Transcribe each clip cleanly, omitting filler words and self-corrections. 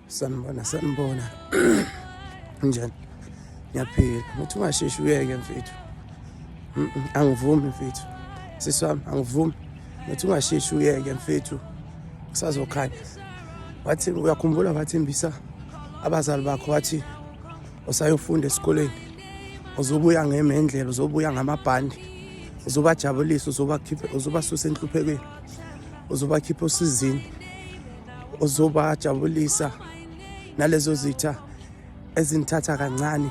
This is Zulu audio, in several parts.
Sanibona, sanibona. Njani? Ngiyaphila. Ngithi ungasheshi uyeke mfethu. Angivumi mfethu. Sisi wami angivumi. Ngithi ungasheshi uyeke mfethu. Kusazokhanya. Wathi uyakhumbula wathembisa abazali bakho wathi usayofunda esikoleni. Uzobuya ngemendlela, uzobuya ngamabhandi. Uzobajabulisa, uzobakhipha, uzobasusa enhluphekweni. Uzobakhipha osizini. Uzobajabulisa nalezo zitha ezinithatha kancane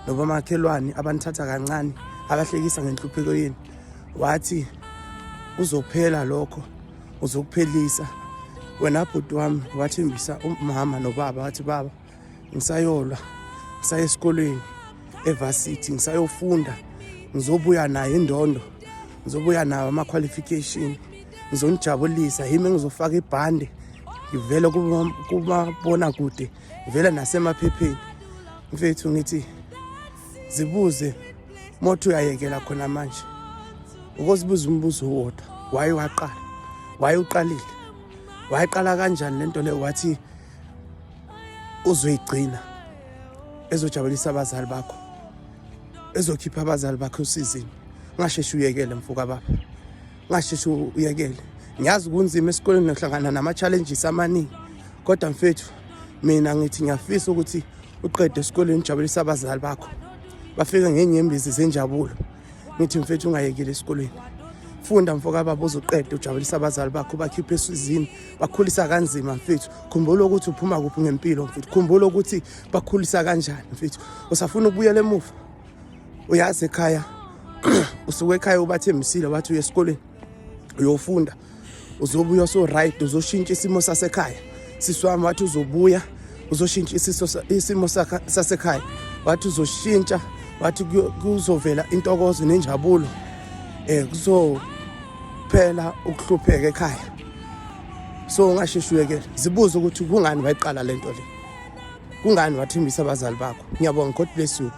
nobamakhelwane abanithatha kancane abahlekisa ngenhlupheko yenu. Wathi kuzophela lokho, uzokuphelisa wena bhuti wami. Wathembisa umama nobaba wathi, baba, ngisayolwa, ngisaya esikolweni e-varsity, ngisayofunda, ngizobuya nayo indondo, ngizobuya nawo ama-qualification, ngizonijabulisa, yimi engizofaka ibhande, ngivele kumabonakude, ngivele nasemaphepheni. Mfethu, ngithi zibuze mothi uyayekela khona manje, ukuzibuza umbuzo owodwa: waye waqala, waye uqalile, wayeqala kanjani lento le wathi uzoyigcina ezojabulisa abazali bakho, ezokhipha abazali bakho osizini? Ungasheshi uyekele, mfoka baba, ungasheshi uyekele. Ngiyazi kunzima esikoleni, nohlangana nama-challenges amaningi, kodwa mfethu, mina ngithi ngiyafisa ukuthi uqede esikoleni, ujabulise abazali bakho, bafike ngenyembezi zenjabulo. Ngithi mfethu, ungayekeli esikolweni, funda mfoka baba, uzoqeda ujabulisa abazali bakho, bakhiphe esizini, bakhulisa kanzima. Mfethu, khumbula ukuthi uphuma kuphi ngempilo. Mfethu, khumbula ukuthi bakhulisa kanjani. Mfethu, usafuna ukubuyela emuva? Uyazi ekhaya usuke ekhaya ubathembisile, wathi uye esikoleni uyofunda, uzobuya so right, uzoshintsha isimo sasekhaya. Sisi wami, wathi uzobuya uzoshintsha isimo sasekhaya, wathi uzoshintsha, wathi kuzovela intokozo nenjabulo, kuzophela ukuhlupheka ekhaya. So ungasheshi uyekele, zibuze ukuthi kungani wayiqala lento le, kungani wathembisa abazali bakho. Ngiyabonga, God bless you.